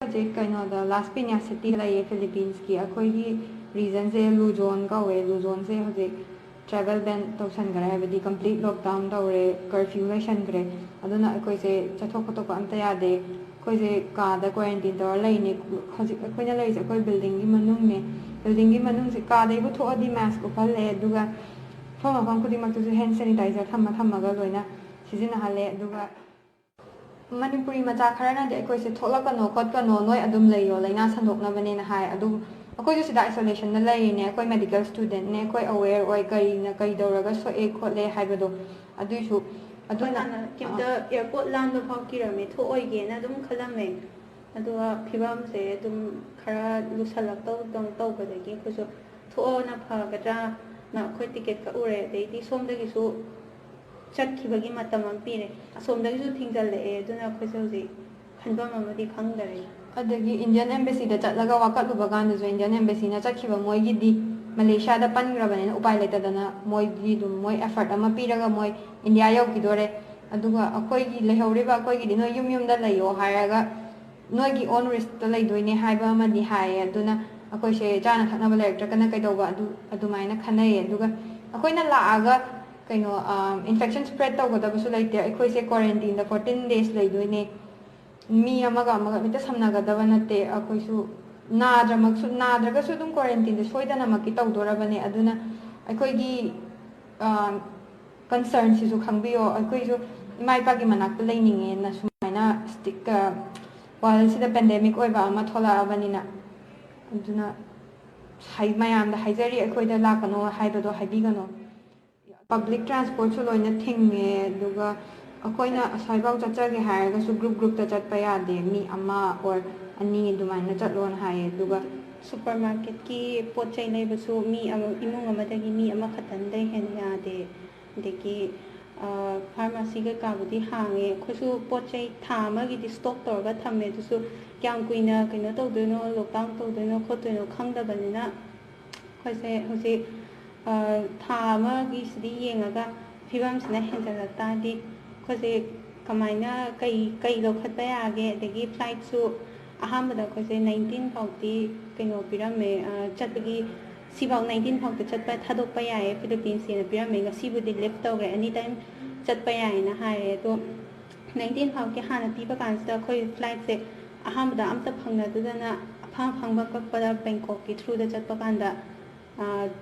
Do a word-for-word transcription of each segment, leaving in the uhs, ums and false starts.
ꯍꯧꯖꯤꯛ ꯀꯩꯅꯣꯗ ꯂꯥꯁ ꯄꯤꯅ꯭ꯌꯥ ꯁꯤꯇꯤ ꯂꯩꯌꯦ, ꯐꯤꯂꯤꯄꯤꯟꯁꯀꯤ꯫ ꯑꯩꯈꯣꯏꯒꯤ ꯔꯤꯖꯟꯁꯦ ꯂꯨꯖꯣꯟ ꯀꯧꯋꯦ꯫ ꯂꯨꯖꯣꯟꯁꯦ ꯍꯧꯖꯤꯛ ꯇ꯭ꯔꯥꯚꯦꯜ ꯕꯦꯟ ꯇꯧꯁꯟꯈꯔꯦ, ꯍꯥꯏꯕꯗꯤ ꯀꯝꯄ꯭ꯂꯤꯠ ꯂꯣꯛꯗꯥꯎꯟ ꯇꯧꯔꯦ, ꯀꯔꯐ꯭ꯌꯨ ꯂꯣꯏꯁꯟꯈ꯭ꯔꯦ꯫ ꯑꯗꯨꯅ ꯑꯩꯈꯣꯏꯁꯦ ꯆꯠꯊꯣꯛ ꯈꯣꯠꯇꯣꯛꯄ ꯑꯝꯇ ꯌꯥꯗꯦ꯫ ꯑꯩꯈꯣꯏꯁꯦ ꯀꯥꯗ ꯀ꯭ꯋꯥꯔꯦꯟꯇꯤꯟ ꯇꯧꯔ ꯂꯩꯅꯦ꯫ ꯍꯧꯖꯤꯛ ꯑꯩꯈꯣꯏꯅ ꯂꯩꯔꯤꯁꯦ ꯑꯩꯈꯣꯏ ꯕꯤꯜꯗꯤꯡꯒꯤ ꯃꯅꯨꯡꯅꯦ꯫ ꯕꯤꯜꯗꯤꯡꯒꯤ ꯃꯅꯨꯡꯁꯦ ꯀꯥꯗꯩꯕꯨ ꯊꯣꯛꯑꯗꯤ ꯃꯥꯁꯛ ꯎꯞꯍꯜꯂꯦ, ꯑꯗꯨꯒ ꯃꯐꯝ ꯃꯐꯝ ꯈꯨꯗꯤꯡꯃꯛꯇꯁꯨ ꯍꯦꯟ ꯁꯦꯅꯤꯇꯥꯏꯖꯔ ꯊꯝꯃ ꯊꯝꯃꯒ ꯂꯣꯏꯅ ꯁꯤꯖꯤꯟꯅꯍꯜꯂꯦ꯫ ꯑꯗꯨꯒ ꯃꯅꯤꯄꯨꯔꯤ ꯃꯆꯥ ꯈꯔꯅꯗꯤ ꯑꯩꯈꯣꯏꯁꯦ ꯊꯣꯛꯂꯛꯀꯅꯣ ꯈꯣꯠꯀꯅꯣ, ꯅꯣꯏ ꯑꯗꯨꯝ ꯂꯩꯌꯣ, ꯂꯥꯏꯅꯥ ꯁꯟꯗꯣꯛꯅꯕꯅꯦꯅ ꯍꯥꯏ꯫ ꯑꯗꯨ ꯑꯩꯈꯣꯏꯁꯨ ꯁꯤꯗ ꯑꯥꯏꯁꯣꯂꯦꯁꯟꯗ ꯂꯩꯔꯤꯅꯦ, ꯑꯩꯈꯣꯏ ꯃꯦꯗꯤꯀꯦꯜ ꯁ꯭ꯇꯨꯗꯦꯟꯠꯅꯦ, ꯑꯩꯈꯣꯏ ꯑꯋꯦꯌꯔ ꯑꯣꯏ ꯀꯔꯤꯅ ꯀꯔꯤ ꯇꯧꯔꯒ ꯁꯣꯛꯑꯦ ꯈꯣꯠꯂꯦ ꯍꯥꯏꯕꯗꯣ꯫ ꯑꯗꯨꯏꯁꯨ ꯑꯗꯨꯅ ꯍꯥꯟꯅ ꯀꯩꯝꯇ ꯑꯦꯌꯥꯔꯄꯣꯔꯠ ꯂꯥꯟꯕ ꯐꯥꯎ ꯀꯤꯔꯝꯃꯦ, ꯊꯣꯛꯑꯣꯏꯒꯦꯅ ꯑꯗꯨꯝ ꯈꯜꯂꯝꯃꯦ꯫ ꯑꯗꯨꯒ ꯐꯤꯕꯝꯁꯦ ꯑꯗꯨꯝ ꯈꯔ ꯂꯨꯁꯜꯂꯛꯇꯧꯗꯧ ꯇꯧꯕꯗꯒꯤ ꯑꯩꯈꯣꯏꯁꯨ ꯊꯣꯛꯑꯣꯅ ꯐꯒꯗ꯭ꯔꯥꯅ ꯑꯩꯈꯣꯏ ꯇꯤꯀꯦꯠ ꯀꯛꯎꯔꯦ꯫ ꯑꯗꯩꯗꯤ ꯁꯣꯝꯗꯒꯤꯁꯨ ꯆꯠꯈꯤꯕꯒꯤ ꯃꯇꯝ ꯑꯃ ꯄꯤꯔꯦ, ꯑꯁꯣꯝꯗꯒꯤꯁꯨ ꯊꯤꯡꯖꯜꯂꯛꯑꯦ꯫ ꯑꯗꯨꯅ ꯑꯩꯈꯣꯏꯁꯦ ꯍꯧꯖꯤꯛ ꯈꯟꯐꯝ ꯑꯃꯗꯤ ꯈꯪꯗꯔꯦ꯫ ꯑꯗꯒꯤ ꯏꯟꯗꯤꯌꯟ ꯑꯦꯝꯕꯦꯁꯤꯗ ꯆꯠꯂꯒ ꯋꯥꯀꯠꯂꯨꯕ ꯀꯥꯟꯗꯁꯨ, ꯏꯟꯗꯤꯌꯟ ꯑꯦꯝꯕꯦꯁꯤꯅ ꯆꯠꯈꯤꯕ ꯃꯣꯏꯒꯤꯗꯤ ꯃꯂꯦꯁꯤꯌꯥꯗ ꯄꯟꯈ꯭ꯔꯕꯅꯤꯅ ꯎꯄꯥꯏ ꯂꯩꯇꯗꯅ ꯃꯣꯏꯗꯤ ꯑꯗꯨꯝ ꯃꯣꯏ ꯑꯦꯐꯔꯠ ꯑꯃ ꯄꯤꯔꯒ ꯃꯣꯏ ꯏꯟꯗꯤꯌꯥ ꯌꯧꯈꯤꯗꯣꯔꯦ꯫ ꯑꯗꯨꯒ ꯑꯩꯈꯣꯏꯒꯤ ꯂꯩꯍꯧꯔꯤꯕ ꯑꯩꯈꯣꯏꯒꯤꯗꯤ ꯅꯣꯏ ꯌꯨꯝ ꯌꯨꯝꯗ ꯂꯩꯌꯣ ꯍꯥꯏꯔꯒ ꯅꯣꯏꯒꯤ ꯑꯣꯟ ꯔꯤꯁꯛꯇ ꯂꯩꯗꯣꯏꯅꯦ ꯍꯥꯏꯕ ꯑꯃꯗꯤ ꯍꯥꯏꯌꯦ꯫ ꯑꯗꯨꯅ ꯑꯩꯈꯣꯏꯁꯦ ꯆꯥꯅ ꯊꯛꯅꯕ ꯂꯩꯔꯛꯇ꯭ꯔꯒꯅ ꯀꯩꯗꯧꯕ, ꯑꯗꯨ ꯑꯗꯨꯃꯥꯏꯅ ꯈꯟꯅꯩꯌꯦ꯫ ꯑꯗꯨꯒ ꯑꯩꯈꯣꯏꯅ ꯂꯥꯛꯑꯒ ꯀꯩꯅꯣ, ꯏꯟꯐꯦꯛꯁꯟ ꯁ꯭ꯄ꯭ꯔꯦꯗ ꯇꯧꯒꯗꯕꯁꯨ ꯂꯩꯇꯦ꯫ ꯑꯩꯈꯣꯏꯁꯦ ꯀ꯭ꯋꯥꯔꯦꯟꯇꯤꯟꯗ ꯐꯣꯔꯇꯤꯟ ꯗꯦꯖ ꯂꯩꯗꯣꯏꯅꯦ꯫ ꯃꯤ ꯑꯃꯒ ꯑꯃꯒ ꯍꯦꯛꯇ ꯁꯝꯅꯒꯗꯕ ꯅꯠꯇꯦ꯫ ꯑꯩꯈꯣꯏꯁꯨ ꯅꯥꯗ꯭ꯔꯃꯛꯁꯨ, ꯅꯥꯗ꯭ꯔꯒꯁꯨ ꯑꯗꯨꯝ ꯀ꯭ꯋꯥꯔꯦꯟꯇꯤꯟꯁꯦ ꯁꯣꯏꯗꯅꯃꯛꯀꯤ ꯇꯧꯗꯣꯔꯕꯅꯦ꯫ ꯑꯗꯨꯅ ꯑꯩꯈꯣꯏꯒꯤ ꯀꯟꯁꯔꯟꯁꯤꯁꯨ ꯈꯪꯕꯤꯌꯣ꯫ ꯑꯩꯈꯣꯏꯁꯨ ꯏꯃꯥ ꯏꯄꯥꯒꯤ ꯃꯅꯥꯛꯇ ꯂꯩꯅꯤꯡꯉꯦꯅ ꯁꯨꯃꯥꯏꯅ ꯁ꯭ꯇꯤꯛ, ꯋꯥꯔꯜꯁꯤꯗ ꯄꯦꯟꯗꯦꯃꯤꯛ ꯑꯣꯏꯕ ꯑꯃ ꯊꯣꯛꯂꯛꯑꯕꯅꯤꯅ꯫ ꯑꯗꯨꯅ ꯍꯥꯏ-, ꯃꯌꯥꯝꯗ ꯍꯥꯏꯖꯔꯤ, ꯑꯩꯈꯣꯏꯗ ꯂꯥꯛꯀꯅꯣ ꯍꯥꯏꯕꯗꯣ ꯍꯥꯏꯕꯤꯒꯅꯣ꯫ ꯄꯕ꯭ꯂꯤꯛ ꯇ꯭ꯔꯥꯟꯁꯄꯣꯔꯠꯁꯨ ꯂꯣꯏꯅ ꯊꯤꯡꯉꯦ, ꯑꯗꯨꯒ ꯑꯩꯈꯣꯏꯅ ꯑꯁ꯭ꯋꯥꯏꯐꯥꯎ ꯆꯠꯆꯒꯦ ꯍꯥꯏꯔꯒꯁꯨ ꯒ꯭ꯔꯨꯞ ꯒ꯭ꯔꯨꯞꯇ ꯆꯠꯄ ꯌꯥꯗꯦ, ꯃꯤ ꯑꯃ ꯑꯣꯔ ꯑꯅꯤ ꯑꯗꯨꯃꯥꯏꯅ ꯆꯠꯂꯣꯅ ꯍꯥꯏꯌꯦ꯫ ꯑꯗꯨꯒ ꯁꯨꯄꯔ ꯃꯥꯔꯀꯦꯠꯀꯤ ꯄꯣꯠ ꯆꯩ ꯂꯩꯕꯁꯨ ꯃꯤ ꯑꯃ, ꯏꯃꯨꯡ ꯑꯃꯗꯒꯤ ꯃꯤ ꯑꯃꯈꯛꯇꯪꯗꯩ ꯍꯦꯟꯅ ꯌꯥꯗꯦ꯫ ꯑꯗꯒꯤ ꯐꯥꯔꯃꯥꯁꯤ ꯀꯩꯀꯥꯕꯨꯗꯤ ꯍꯥꯡꯉꯦ, ꯑꯩꯈꯣꯏꯁꯨ ꯄꯣꯠ ꯆꯩ ꯊꯥ ꯑꯃꯒꯤꯗꯤ ꯁ꯭ꯇꯣꯛ ꯇꯧꯔꯒ ꯊꯝꯃꯦ꯫ ꯑꯗꯨꯁꯨ ꯀꯌꯥꯝ ꯀꯨꯏꯅ ꯀꯩꯅꯣ ꯇꯧꯗꯣꯏꯅꯣ, ꯂꯣꯛꯗꯥꯎꯟ ꯇꯧꯗꯣꯏꯅꯣ ꯈꯣꯠꯇꯣꯏꯅꯣ ꯈꯪꯗꯕꯅꯤꯅ ꯑꯩꯈꯣꯏꯁꯦ ꯍꯧꯖꯤꯛ ꯊꯥ ꯑꯃꯒꯤꯁꯤꯗꯤ ꯌꯦꯡꯉꯒ ꯐꯤꯕꯝꯁꯤꯅ ꯍꯦꯟꯖꯜꯂꯛ ꯇꯥꯔꯗꯤ ꯑꯩꯈꯣꯏꯁꯦ ꯀꯃꯥꯏꯅ ꯀꯩ ꯀꯩ ꯂꯧꯈꯠꯄ ꯌꯥꯒꯦ? ꯑꯗꯒꯤ ꯐ꯭ꯂꯥꯏꯠꯁꯨ ꯑꯍꯥꯟꯕꯗ ꯑꯩꯈꯣꯏꯁꯦ ꯅꯥꯏꯟꯇꯤꯟ ꯐꯥꯎꯗꯤ ꯀꯩꯅꯣ ꯄꯤꯔꯝꯃꯦ, ꯑ, ꯆꯠꯄꯒꯤ, ꯁꯤꯐꯥꯎ ꯅꯥꯏꯟꯇꯤꯟ ꯐꯥꯎꯗ ꯆꯠꯄ ꯊꯥꯗꯣꯛꯄ ꯌꯥꯏꯌꯦ ꯐꯤꯂꯤꯄꯤꯟꯁꯀꯤꯅ ꯄꯤꯔꯝꯃꯦ꯫ ꯉꯁꯤꯕꯨꯗꯤ ꯂꯤꯐ ꯇꯧꯈ꯭ꯔꯦ, ꯑꯦꯅꯤ ꯇꯥꯏꯝ ꯆꯠꯄ ꯌꯥꯏꯌꯦꯅ ꯍꯥꯏꯔꯦ꯫ ꯑꯗꯣ ꯅꯥꯏꯟꯇꯤꯟ ꯐꯥꯎꯒꯤ ꯍꯥꯟꯅ ꯄꯤꯕ ꯀꯥꯟꯁꯤꯗ ꯑꯩꯈꯣꯏ ꯐ꯭ꯂꯥꯏꯠꯁꯦ ꯑꯍꯥꯟꯕꯗ ꯑꯝꯇ ꯐꯪꯅꯗꯗꯅ ꯑꯐꯪ ꯑꯐꯪꯕ ꯀꯛꯄꯗ ꯕꯦꯡꯀꯣꯛꯀꯤ ꯊ꯭ꯔꯨꯗ ꯆꯠꯄ ꯀꯥꯟꯗ, ꯑ,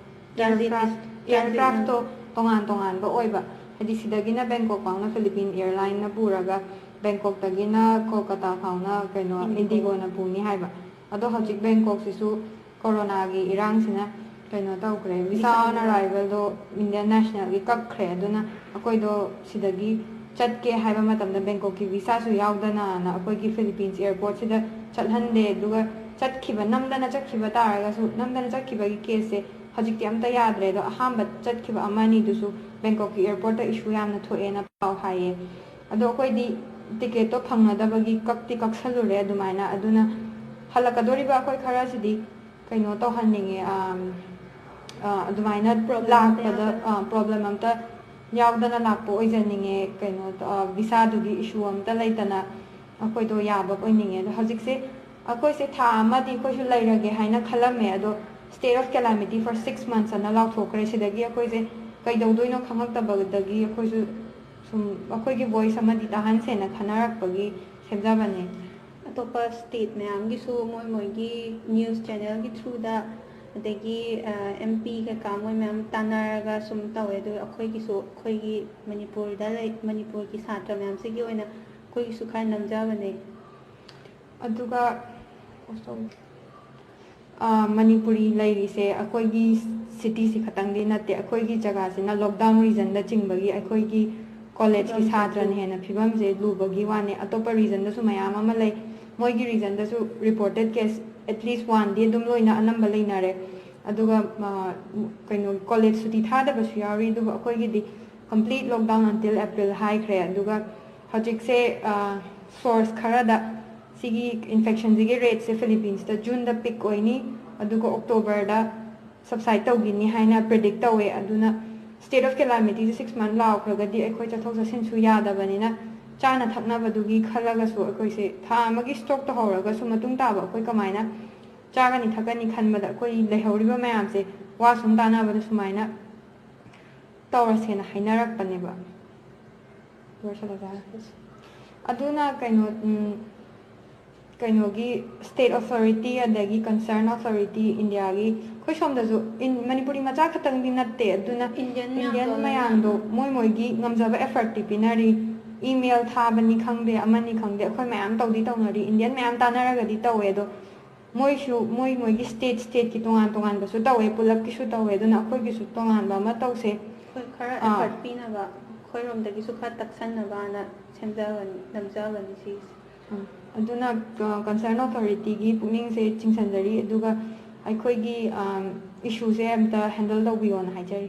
ꯇ꯭ꯔꯥꯟꯖꯤꯠ, ꯑꯦꯌꯔꯀ꯭ꯔꯥꯐ ꯇ꯭ꯔꯥꯟꯖꯤꯠ ꯑꯦꯌꯔꯀ꯭ꯔꯥꯐꯇꯣ ꯇꯣꯉꯥꯟ ꯇꯣꯉꯥꯟꯕ ꯑꯣꯏꯕ, ꯍꯥꯏꯗꯤ ꯁꯤꯗꯒꯤꯅ ꯕꯦꯡꯀꯣꯛ ꯐꯥꯎꯅ ꯐꯤꯂꯤꯄꯤꯟ ꯑꯦꯌꯔꯂꯥꯏꯟꯅ ꯄꯨꯔꯒ ꯕꯦꯡꯀꯣꯛꯇꯒꯤꯅ ꯀꯣꯜꯀꯇꯥ ꯐꯥꯎꯅ ꯀꯩꯅꯣ ꯏꯟꯗꯤꯒꯣ꯫ ꯏꯟꯗꯤꯒꯣꯅ ꯄꯨꯅꯤ ꯍꯥꯏꯕ꯫ ꯑꯗꯣ ꯍꯧꯖꯤꯛ ꯕꯦꯡꯀꯣꯛꯁꯤꯁꯨ ꯀꯣꯔꯣꯅꯥꯒꯤ ꯏꯔꯥꯡꯁꯤꯅ ꯀꯩꯅꯣ ꯇꯧꯈ꯭ꯔꯦ, ꯚꯤꯁꯥ ꯚꯤꯁꯥ ꯑꯣꯟ ꯑꯔꯥꯏꯚꯦꯜꯗꯣ ꯏꯟꯗꯤꯌꯟ ꯅꯦꯁꯅꯦꯜꯒꯤ ꯀꯛꯈ꯭ꯔꯦ꯫ ꯑꯗꯨꯅ ꯑꯩꯈꯣꯏꯗꯣ ꯁꯤꯗꯒꯤ ꯆꯠꯀꯦ ꯍꯥꯏꯕ ꯃꯇꯝꯗ ꯕꯦꯡꯀꯣꯛꯀꯤ ꯚꯤꯁꯥꯁꯨ ꯌꯥꯎꯗꯅꯅ ꯑꯩꯈꯣꯏꯒꯤ ꯐꯤꯂꯤꯄꯤꯟꯁ ꯑꯦꯌꯔꯄꯣꯔꯠꯁꯤꯗ ꯆꯠꯍꯟꯗꯦ꯫ ꯑꯗꯨꯒ ꯆꯠꯈꯤꯕ, ꯅꯝꯗꯅ ꯆꯠꯈꯤꯕ ꯇꯥꯔꯒꯁꯨ, ꯅꯝꯗꯅ ꯆꯠꯈꯤꯕꯒꯤ ꯀꯦꯁꯁꯦ ꯍꯧꯖꯤꯛꯇꯤ ꯑꯝꯇ ꯌꯥꯗ꯭ꯔꯦ꯫ ꯑꯗꯣ ꯑꯍꯥꯟꯕ ꯆꯠꯈꯤꯕ ꯑꯃ ꯑꯅꯤꯗꯨꯁꯨ ꯕꯦꯡꯀꯣꯛꯀꯤ ꯑꯦꯌꯔꯄꯣꯔꯠꯇ ꯏꯁꯨ ꯌꯥꯝꯅ ꯊꯣꯛꯑꯦꯅ ꯄꯥꯎ ꯍꯥꯏꯌꯦ꯫ ꯑꯗꯣ ꯑꯩꯈꯣꯏꯗꯤ ꯇꯤꯀꯦꯠꯇꯣ ꯐꯪꯅꯗꯕꯒꯤ ꯀꯛꯇꯤ ꯀꯛꯁꯜꯂꯨꯔꯦ ꯑꯗꯨꯃꯥꯏꯅ꯫ ꯑꯗꯨꯅ ꯍꯜꯂꯛꯀꯗꯣꯔꯤꯕ ꯑꯩꯈꯣꯏ ꯈꯔꯁꯤꯗꯤ ꯀꯩꯅꯣ ꯇꯧꯍꯟꯅꯤꯡꯉꯦ, ꯑꯝ, ꯑ, ꯑꯗꯨꯃꯥꯏꯅ Problem ꯑꯝꯇ ꯂꯥꯛꯄꯗ, ꯌꯥꯎꯗꯅ꯫ ꯄ꯭ꯔꯣꯕ꯭ꯂꯦꯝ ꯑꯝꯇ ꯌꯥꯎꯗꯅ ꯂꯥꯛꯄ ꯑꯣꯏꯖꯅꯤꯡꯉꯦ꯫ ꯀꯩꯅꯣ, ꯑ, ꯚꯤꯁꯥꯗꯨꯒꯤ ꯏꯁꯨ ꯑꯝꯇ ꯂꯩꯇꯅ ꯑꯩꯈꯣꯏꯗꯣ ꯌꯥꯕ ꯑꯣꯏꯅꯤꯡꯉꯦ꯫ ꯑꯗꯣ ꯍꯧꯖꯤꯛꯁꯦ ꯑꯩꯈꯣꯏꯁꯦ ꯊꯥ ꯑꯃꯗꯤ ꯑꯩꯈꯣꯏꯁꯨ ꯂꯩꯔꯒꯦ ꯍꯥꯏꯅ ꯈꯜꯂꯝꯃꯦ꯫ ꯑꯗꯣ state of calamity for six months ꯑꯅ ꯂꯥꯎꯊꯣꯛꯈ꯭ꯔꯦ꯫ ꯁꯤꯗꯒꯤ ꯑꯩꯈꯣꯏꯁꯦ ꯀꯩꯗꯧꯗꯣꯏꯅꯣ ꯈꯪꯉꯛꯇꯕꯗꯒꯤ ꯑꯩꯈꯣꯏꯁꯨ ꯁꯨꯝ ꯑꯩꯈꯣꯏꯒꯤ ꯚꯣꯏꯁ ꯑꯃꯗꯤ ꯇꯥꯍꯟꯁꯦꯅ ꯈꯟꯅꯔꯛꯄꯒꯤ ꯁꯦꯝꯖꯕꯅꯦ꯫ ꯑꯇꯣꯞꯄ ꯁ꯭ꯇꯦꯠ ꯃꯌꯥꯝꯒꯤꯁꯨ ꯃꯣꯏ ꯃꯣꯏꯒꯤ ꯅ꯭ꯌꯨꯁ ꯆꯦꯅꯦꯜꯒꯤ ꯊ꯭ꯔꯨꯗ, ꯑꯗꯒꯤ ꯑꯦꯝ ꯄꯤ ꯀꯩꯀꯥ ꯃꯣꯏ ꯃꯌꯥꯝ ꯇꯥꯟꯅꯔꯒ ꯁꯨꯝ ꯇꯧꯋꯦ꯫ ꯑꯗꯨ ꯑꯩꯈꯣꯏꯒꯤꯁꯨ, ꯑꯩꯈꯣꯏꯒꯤ ꯃꯅꯤꯄꯨꯔꯗ ꯂꯩ, ꯃꯅꯤꯄꯨꯔꯒꯤ ꯁꯥꯇ꯭ꯔ ꯃꯌꯥꯝꯁꯤꯒꯤ ꯑꯣꯏꯅ ꯑꯩꯈꯣꯏꯒꯤꯁꯨ ꯈꯔ ꯅꯝꯖꯕꯅꯦ꯫ ꯑꯗꯨꯒ, ꯑ, ꯃꯅꯤꯄꯨꯔꯤ ꯂꯩꯔꯤꯁꯦ ꯑꯩꯈꯣꯏꯒꯤ ꯁꯤꯇꯤꯁꯤ ꯈꯛꯇꯪꯗꯤ ꯅꯠꯇꯦ, ꯑꯩꯈꯣꯏꯒꯤ ꯖꯒꯥꯁꯤꯅ ꯂꯣꯛꯗꯥꯎꯟ ꯔꯤꯖꯟꯗ ꯆꯤꯡꯕꯒꯤ ꯑꯩꯈꯣꯏꯒꯤ ꯀꯣꯂꯦꯖꯀꯤ ꯂꯣꯛꯗꯥꯎꯟ ꯁꯥꯇ꯭ꯔꯅ ꯆꯤꯡꯕ꯫ ꯍꯦꯟꯅ ꯐꯤꯕꯝꯁꯦ ꯂꯨꯕꯒꯤ ꯋꯥꯅꯦ꯫ ꯑꯇꯣꯞꯄ ꯔꯤꯖꯟꯗꯁꯨ ꯃꯌꯥꯝ ꯑꯃ ꯂꯩ, ꯃꯣꯏꯒꯤ ꯔꯤꯖꯟꯗꯁꯨ ꯔꯤꯄꯣꯔꯇꯦꯠ ꯀꯦꯁ at least one ꯗꯤ ꯑꯗꯨꯝ ꯂꯣꯏꯅ ꯑꯅꯝꯕ ꯂꯩꯅꯔꯦ꯫ ꯑꯗꯨꯒ, ꯑ, ꯀꯩꯅꯣ, ꯀꯣꯂꯦꯖ ꯁꯨꯇꯤ ꯊꯥꯗꯕꯁꯨ ꯌꯥꯎꯔꯤ, ꯑꯗꯨꯕꯨ ꯑꯩꯈꯣꯏꯒꯤꯗꯤ complete lockdown until April ꯍꯥꯏꯈ꯭ꯔꯦ꯫ ꯑꯗꯨꯒ ꯍꯧꯖꯤꯛꯁꯦ, ꯑ, ꯁꯣꯔꯁ ꯈꯔꯗ ꯁꯤꯒꯤ ꯏꯟꯐꯦꯛꯁꯟꯁꯤꯒꯤ ꯔꯦꯠꯁꯦ ꯐꯤꯂꯤꯄꯤꯟꯁꯇ ꯖꯨꯟꯗ ꯄꯤꯛ ꯑꯣꯏꯅꯤ, ꯑꯗꯨꯒ ꯑꯣꯛꯇꯣꯕꯔꯗ ꯁꯕꯁꯥꯏꯠ ꯇꯧꯈꯤꯅꯤ ꯍꯥꯏꯅ ꯄ꯭ꯔꯤꯗꯤꯛ ꯇꯧꯋꯦ꯫ ꯑꯗꯨꯅ state of calamity say six month ꯂꯥꯎꯈ꯭ꯔꯒꯗꯤ ꯑꯩꯈꯣꯏ ꯆꯠꯊꯣꯛ ꯆꯠꯁꯤꯟꯁꯨ ꯌꯥꯗꯕꯅꯤꯅ ꯆꯥꯅ ꯊꯛꯅꯕꯗꯨꯒꯤ ꯈꯜꯂꯒꯁꯨ ꯑꯩꯈꯣꯏꯁꯦ ꯊꯥ ꯑꯃꯒꯤ ꯁ꯭ꯇꯣꯛ ꯇꯧꯍꯧꯔꯒꯁꯨ ꯃꯇꯨꯡ ꯇꯥꯕ ꯑꯩꯈꯣꯏ ꯀꯃꯥꯏꯅ ꯆꯥꯒꯅꯤ ꯊꯛꯀꯅꯤ ꯈꯟꯕꯗ ꯑꯩꯈꯣꯏ ꯂꯩꯍꯧꯔꯤꯕ ꯃꯌꯥꯝꯁꯦ ꯋꯥ ꯁꯨꯝ ꯇꯥꯟꯅꯕꯗ ꯁꯨꯃꯥꯏꯅ ꯇꯧꯔꯁꯦꯅ ꯍꯥꯏꯅꯔꯛꯄꯅꯦꯕ꯫ ꯂꯣꯏꯁꯤꯜꯂꯁꯦ꯫ ꯑꯗꯨꯅ ꯀꯩꯅꯣ, ꯎꯝ, ꯀꯩꯅꯣꯒꯤ state authority ꯑꯗꯒꯤ concern authority ꯏꯟꯗꯤꯌꯥꯒꯤ, ꯑꯩꯈꯣꯏ ꯁꯣꯝꯗꯁꯨ ꯏꯟ-, ꯃꯅꯤꯄꯨꯔꯤ ꯃꯆꯥ ꯈꯛꯇꯪꯗꯤ ꯅꯠꯇꯦ, ꯑꯗꯨꯅ Indian Indian ꯃꯌꯥꯝꯗꯣ ꯃꯌꯥꯝꯗꯣ ꯃꯣꯏ ꯃꯣꯏꯒꯤ ꯉꯝꯖꯕ effort ꯇꯤ ꯄꯤꯅꯔꯤ꯫ Email ꯊꯥꯕꯅꯤ ꯈꯪꯗꯦ, ꯑꯃꯅꯤ ꯈꯪꯗꯦ, ꯑꯩꯈꯣꯏ ꯃꯌꯥꯝ ꯇꯧꯗꯤ ꯇꯧꯅꯔꯤ, Indian ꯃꯌꯥꯝ ꯇꯥꯟꯅꯔꯒꯗꯤ ꯇꯧꯋꯦ, ꯑꯗꯣ ꯃꯣꯏꯁꯨ ꯃꯣꯏ ꯃꯣꯏꯒꯤ state state ꯀꯤ ꯇꯣꯉꯥꯟ ꯇꯣꯉꯥꯟꯕꯁꯨ ꯇꯧꯋꯦ, ꯄꯨꯂꯞꯀꯤꯁꯨ ꯇꯧꯋꯦ, ꯑꯗꯨꯅ ꯑꯩꯈꯣꯏꯒꯤꯁꯨ ꯇꯣꯉꯥꯟꯕ ꯑꯃ ꯇꯧꯁꯦ꯫ ꯑꯩꯈꯣꯏ ꯈꯔ ꯑꯥ꯫ Effort ꯄꯤꯅꯕ, ꯑꯩꯈꯣꯏꯔꯣꯝꯗꯒꯤꯁꯨ ꯈꯔ ꯇꯛꯁꯟꯅꯕꯅ ꯁꯦꯝꯖꯕꯅꯤ, ꯅꯝꯖꯕꯅꯤ ꯁꯤꯒꯤꯁꯦ꯫ ꯎꯝ꯫ ꯑꯗꯨꯅ, ꯑ, concern authority ꯒꯤ ꯄꯨꯛꯅꯤꯡꯁꯦ ꯆꯤꯡꯁꯤꯟꯖꯔꯤ, ꯑꯗꯨꯒ ꯑꯩꯈꯣꯏꯒꯤ, ꯑꯝ, issue ꯁꯦ ꯑꯝꯇ handle ꯇꯧꯕꯤꯌꯣꯅ ꯍꯥꯏꯖꯔꯤ꯫